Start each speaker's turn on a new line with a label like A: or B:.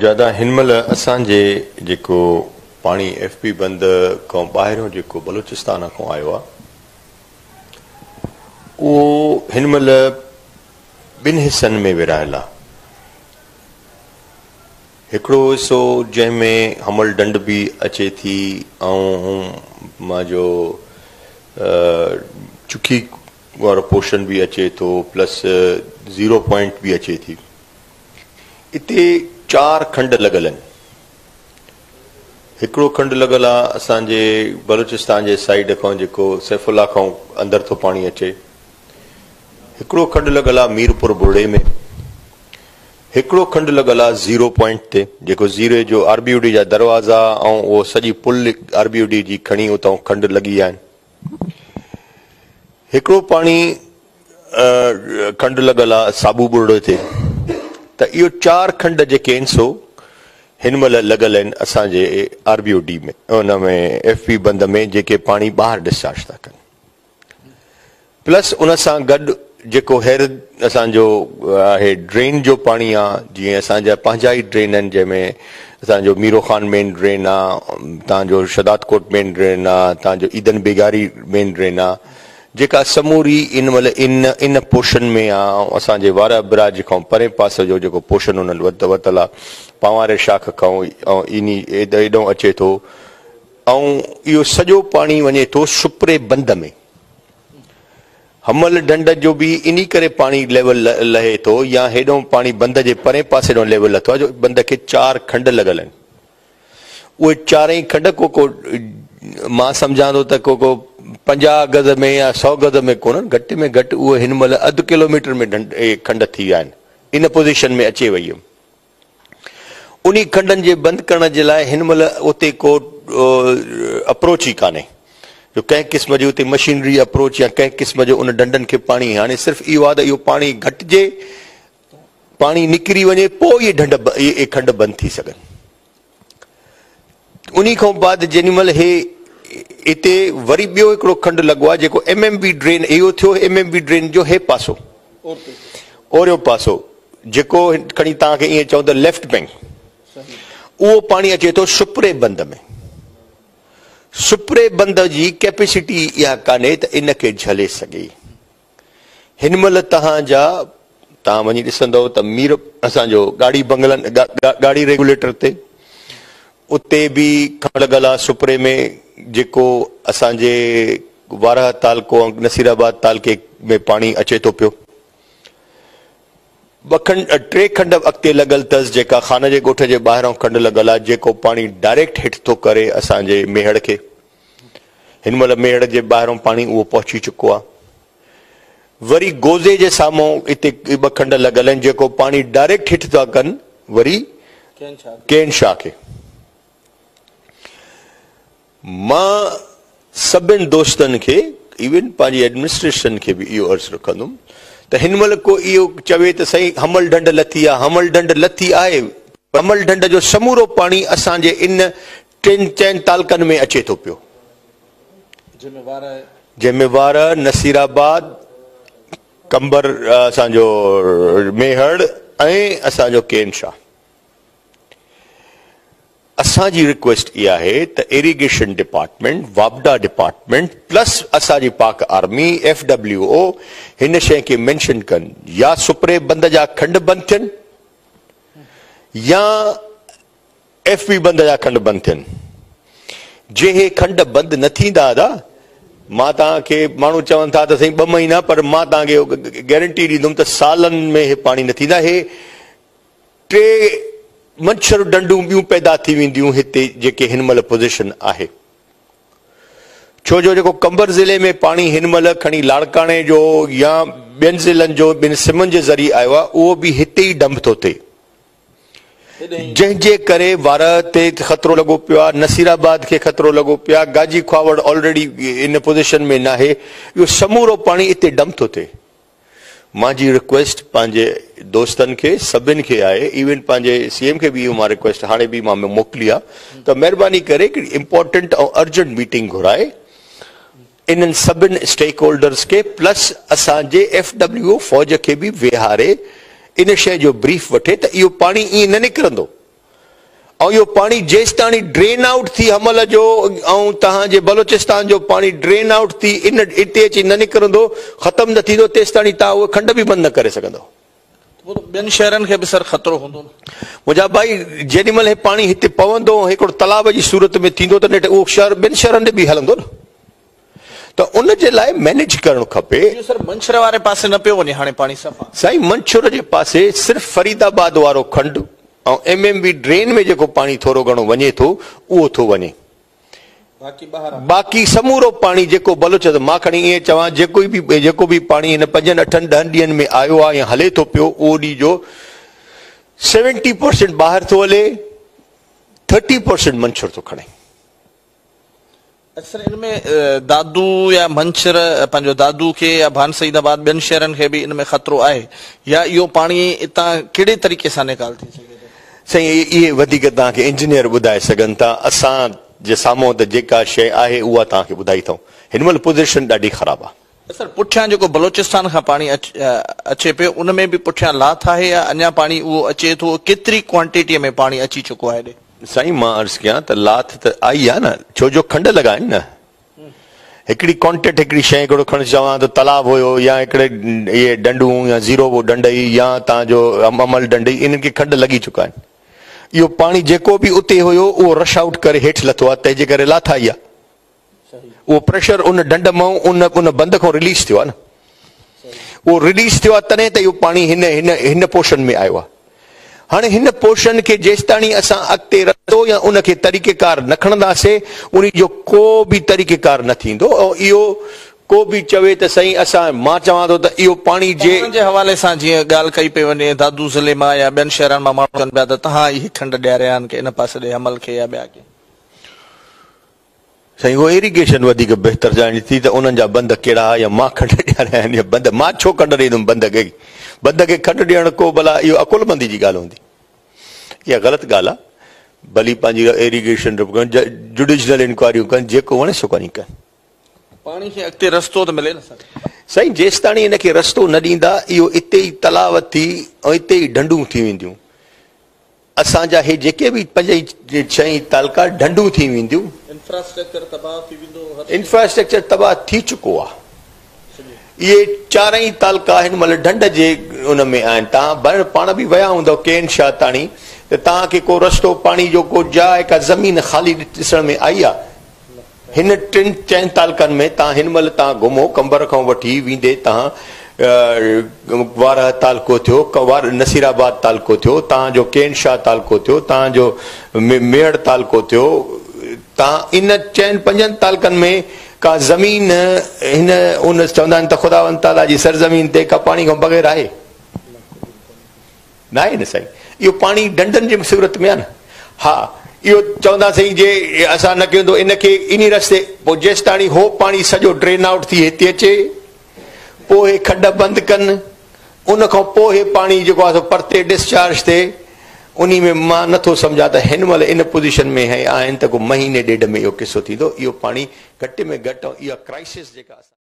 A: دادا هن مهل اسان جي جيڪو پاڻي ايف پي بند کان ٻاهريون جيڪو بلوچستان کان آيو آ اهو هن مهل ٻن حصن ۾ ورهايل آ. هڪڙو حصو جنهن ۾ حمل ڍنڍ به اچي ٿي ۽ مان جو چکي وارو پورشن به اچي ٿو پلس زيرو پوائنٽ به اچي ٿي. اتي چار کنڊ لڳل آهن. هڪڙو کنڊ لڳل آ اسان جي بلوچستان جي سائيڊ کان جيڪو سيف الله کان اندر ٿو پاڻي اچي. هڪڙو کنڊ لڳل آ ميرپور بڙي ۾. هڪڙو کنڊ لڳل آ زيرو پوائنٽ تي جيڪو زيري جو آر بي او ڊي جا دروازا ۽ اهو سڄي پل آر بي او ڊي جي کڻي اتان کنڊ لڳي آهن. هڪڙو پاڻي کنڊ لڳل آ صابو ٻرڙي تي ته اهو چار کنڊ جيڪي آهن سو هن مهل لڳل آهن اسان جي آر بي او ڊي ۾ ان ۾ ايف پي بند ۾ جيڪي پاڻي ٻاهر ڊسچارج ٿا ڪن پلس ان سان گڏ جيڪو هير اسان جو آهي ڊرين جو پاڻي آ جيئن اسان جا پنهنجا ئي ڊرين آهن جنهن ۾ اسان جو ميرو خان مين ڊرين آ تان جو شهداد ڪوٽ مين ڊرين آ تان جو عيدن بيگاري مين ڊرين آ جيڪا سموري ان مهل ان ان پورشن ۾ آ ۽ اسان جي وارهه براج کان پرين پاسي جو جيڪو پورشن انهن ورتل آ پانواري شاخ کان ۽ انهي ايڏهون اچي ٿو ۽ اهو سڄو پاڻي وڃي ٿو سپري بند ۾. حمل ڍنڍ جو به انهي ڪري پاڻي ليول لهي ٿو يا هيڏهون پاڻي بند جي پرين پاسي ڏانهن ليول لٿو آ جو بند کي چار کنڊ لڳل آهن. اهي چارئي کنڊ ڪو ڪو مان سمجهان ٿو ته ڪو ڪو 50 گز ۾ يا 100 گز ۾ ڪونهن، گهٽ ۾ گهٽ اهي هن مهل اڌ ڪلوميٽر ۾ ڍنڍ اهي کنڊ ٿي ويا آهن، ان پوزيشن ۾ اچي وئي. انهي کنڊن جي بند ڪرڻ جي لاء هن مهل اتي ڪو اپروچ ئي ڪانهي جو ڪنهن قسم جي اتي مشينري اپروچ يا ڪنهن قسم جو ان ڍنڍن کي پاڻي هاڻي صرف اهو آهي ته اهو پاڻي گهٽجي پاڻي نڪري وڃي پوء اهي ڍنڍ اهي کنڊ بند ٿي سگهن. انهي کان بعد جيڏي مهل هي اتي وري ٻيو هڪڙو کنڊ لڳو آهي جيڪو ايم ايم بي ڊرين اهو ٿيو ايم ايم بي ڊرين جو هي پاسو اوريو پاسو جيڪو کڻي توهان کي ائين چئون ته ليفٽ بينڪ اهو پاڻي اچي ٿو سپري بند ۾ سپري بند جي ڪيپيسٽي اها ڪانهي ته ان کي جهلي سگهي. هن مهل توهان جا توهان وڃي ڏسندؤ ته مير اسان جو ڳاڙهي بنگلن ڳاڙهي ريگوليٽر تي اتي به کڻ لڳل آ سپري ۾ جيڪو اسان جي وارهه تعلقو ۽ نصير آباد تعلقي ۾ پاڻي اچي ٿو پيو. ٻه کنڊ ٽي کنڊ اڳتي لڳل تس جيڪا خان جي ڳوٺ جي ٻاهران کنڊ لڳل آ جيڪو پاڻي ڊائريڪٽ هٽ ٿو ڪري اسان جي ميهڙ کي. هن مهل ميهڙ جي ٻاهران پاڻي اهو پهچي چڪو آهي. وري گوزي جي سامهون اتي ٻه کنڊ لڳل آهن جيڪو پاڻي ڊائريڪٽ هيٺ ٿا ڪن وري ڪين شاهه کي. مان سڀن دوستن کي ايون پنهنجي ايڊمنسٽريشن کي به اهو عرض رکندم ته هن مهل ڪو اهو چوي ته سائين حمل ڍنڍ لٿي آهي، حمل ڍنڍ لٿي آهي پر حمل ڍنڍ جو سمورو پاڻي اسان جي ان ٽن چئن تعلقن ۾ اچي ٿو پيو. جنهن ۾ وارهه، نصير آباد، قمبر اسان جو ميهڙ ۽ اسان جو ڪين شاهه. اسان جي رڪويسٽ اها آهي ته ايريگيشن ڊپارٽمينٽ، واپڊا ڊپارٽمينٽ پلس اسان جي پاڪ آرمي، ايف ڊبليو او هن شيء کي مينشن ڪن يا سپري بند جا کنڊ بند ٿين يا ايف پي بند جا کنڊ بند ٿين. جي هي کنڊ بند نه ٿيندا ادا مان توهان کي ماڻهو چون ٿا ته سائين ٻه مهينا پر مان توهان کي گيرنٽي ڏيندم ته سالن ۾ هي پاڻي نه ٿيندا هي ٽي منڇر ڊنڊون ٻيون پيدا ٿي وينديون هتي جيڪي هن مهل پوزيشن آهي ڇو جو جيڪو قمبر ضلعي ۾ پاڻي هن مهل کڻي لاڙڪاڻي جو يا ٻين ضلعن جو ٻن سمن جي ذريعي آيو آهي اهو به هتي ئي ڊمپ ٿو ٿئي جنهن جي ڪري وارهه تي خطرو لڳو پيو آهي، نصير آباد کي خطرو لڳو پيو آهي، گاجي کهاوڙ آلريڊي ان پوزيشن ۾ ناهي، اهو سمورو پاڻي اتي ڊمپ ٿو ٿئي. مانجي رڪويسٽ پنهنجي دوستن کي سڀن کي آهي ايون پنهنجي سي ايم کي به اهو مان رڪويسٽ هاڻي به مان موڪلي آهي ته مهرباني ڪري هڪڙي امپورٽنٽ ۽ ارجنٽ ميٽنگ گهرائي انهن سڀن اسٽيڪ هولڊرز کي پلس اسان جي ايف ڊبليو او فوج کي به ويهاري ان شيء جو بريف وٺي ته اهو پاڻي ائين نه نڪرندو. ۽ اهو پاڻي جيستاڻي ڊرين آئوٽ ٿي حمل جو ۽ توهان جي بلوچستان جو پاڻي ڊرين آئوٽ ٿي ان اتي اچي نه نڪرندو، ختم نه ٿيندو، تيستاڻي توهان اهي کنڊ به بند نه ڪري سگهندؤ.
B: ته پوء ته ٻين شهرن کي به سر خطرو هوندو نه.
A: منهنجا ڀائي جيڏي مهل هي پاڻي هتي پوندو ۽ هڪڙو تلاء جي صورت ۾ ٿيندو ته نيٺ اهو شهر ٻين شهرن ڏي به هلندو نه ته ان جي لاء مينيج ڪرڻ کپي.
B: اهو سر منڇر واري پاسي نه پيو وڃي هاڻي پاڻي صفا.
A: سائين منڇر جي پاسي صرف فريد آباد وارو کنڊ ۽ ايم ايم وي ڊرين ۾ جيڪو پاڻي ٿورو گهڻو وڃي ٿو اهو ٿو وڃي. باقي سمورو پاڻي جيڪو بلوچ مان کڻي ائين چوان جيڪو به جيڪو به پاڻي هن پنجن اٺن ڏهن ڏينهن ۾ آيو آهي يا هلي ٿو پيو اهو ڏينهن جو سيونٽي پرسنٽ ٻاهر ٿو هلي ٿرٽي پرسنٽ منڇر ٿو کڻي.
B: اڪثر ان ۾ دادو يا منڇر پنهنجو دادو کي يا ڀان سعيد آباد ٻين شهرن کي به ان ۾ خطرو آهي يا اهو پاڻي اتان ڪهڙي طريقي سان نيڪال ٿي سگهي ٿو؟
A: سائين اهي وڌيڪ توهان کي انجنيئر ٻڌائي سگهن ٿا اسان جي سامهون ته جيڪا شيء آهي اها توهان کي ٻڌائي اٿئون هن مهل پوزيشن ڏاڍي خراب آهي.
B: سر پٺيان جيڪو بلوچستان کان پاڻي اچي پيو ان ۾ به پٺيان لاٿ آهي يا اڃا پاڻي اهو اچي ٿو ڪيتري ڪوانٽيٽي ۾ پاڻي اچي چڪو آهي هيڏي؟
A: سائين مان عرض ڪيان ته لاٿ ته آئي آهي نه ڇو جو کنڊ لڳا آهن نه هڪڙي ڪانٽيڪٽ هڪڙي شيء هڪڙو کڻ چوان ته تلاء هيو يا هڪڙي اهي ڍنڍون يا زيرو ڍنڍ هئي يا تان جو عمل ڍنڍ هئي انهن کي کنڊ لڳي چڪا آهن اهو پاڻي جيڪو به اتي هيو اهو رش آئوٽ ڪري هيٺ لٿو آهي تنهن جي ڪري لاٿ آئي آهي اهو پريشر ان ڍنڍ مان ان ان بند کان رليز ٿيو آهي نه اهو رليز ٿيو آهي تڏهن ته اهو پاڻي هن هن هن پورشن ۾ آيو آهي هاڻي هن پورشن کي جيستاڻي اسان اڳتي رستو يا ان کي طريقيڪار نه کڻنداسي ان جو ڪو به طريقيڪار نه ٿيندو ۽ اهو ڪو به چوي ته سائين اسان مان چوان ٿو ته اهو پاڻي جي.
B: توهان جي حوالي سان جيئن ڳالهه ڪئي پئي وڃي دادو ضلعي مان يا ٻين شهرن مان ماڻهو چون پيا ته توهان اهي کنڊ ڏياريا آهن ڪي ان پاسي ڏي حمل کي يا ٻيا ڪي.
A: سائين اهو ايريگيشن وڌيڪ بهتر ڄاڻي ٿي ته انهن جا بند ڪهڙا ها يا مان کنڊ ڏياريا آهن يا بند مان ڇو کنڊ ڏيندم بند کي بند کي کنڊ ڏيڻ ڪو ڀلا اهو عقلمندي جي ڳالهه هوندي اها غلط ڳالهه آهي ڀلي پنهنجي ايريگيشن جوڊيشنل انڪوائريون ڪن جيڪو وڻي سو ڪن ڪن.
B: پاڻي کي اڳتي رستو ته ملي نه سر.
A: سائين جيستاڻي ان کي رستو نه ڏيندا اهو اتي ئي تلاء ٿي ۽ اتي ئي ڍنڍون ٿي وينديون. اسان جا هي جيڪي به پنج ئي ڇهه ئي تعلقا ڍنڍون ٿي وينديون.
B: انفراسٽرڪچر تباهه ٿي ويندو هر شيء.
A: انفراسٽرڪچر تباهه ٿي چڪو آ. اهي چارئي تعلقا هن مهل ڍنڍ جي ان ۾ آهن. توهان ڀرڻ پاڻ به ويا هوندؤ ڪين شاهه تاڻي ته توهان کي ڪو رستو پاڻي جو ڪو جاء ڪا زمين خالي ڏسڻ ۾ آئي آ؟ هن ٽن چئن تعلقن ۾ تان هن مهل تان گهمو قمبر کان وٺي ويندي تان وارهه تعلقو ٿيو نصير آباد تعلقو ٿيو تان جو ڪين شاهه تعلقو ٿيو تان جو ميهڙ تعلقو ٿيو تان ان چئن پنجن تعلقن ۾ ڪا زمين هن ان چوندا آهن ته خداوند تعاليٰ جي سرزمين تي ڪا پاڻي کان بغير آهي ناهي نه سائين اهو پاڻي ڍنڍن جي صورت ۾ آهي نه ها اهو چوندا سائين جي اسان نه ڪيون ته ان کي انهي رستي پوء جيستاڻي هو پاڻي سڄو ڊرين آئوٽ ٿي هتي اچي پوء هي کڏ بند ڪن ان کان پوء هي پاڻي جيڪو آهي سو پرتي ڊسچارج ٿئي انهي ۾ مان نٿو سمجهان ته هن مهل ان پوزيشن ۾ هي آهن ته ڪو مهيني ڏيڍ ۾ اهو قصو ٿيندو اهو پاڻي گهٽ ۾ گهٽ اها ڪرائسس جيڪا اسان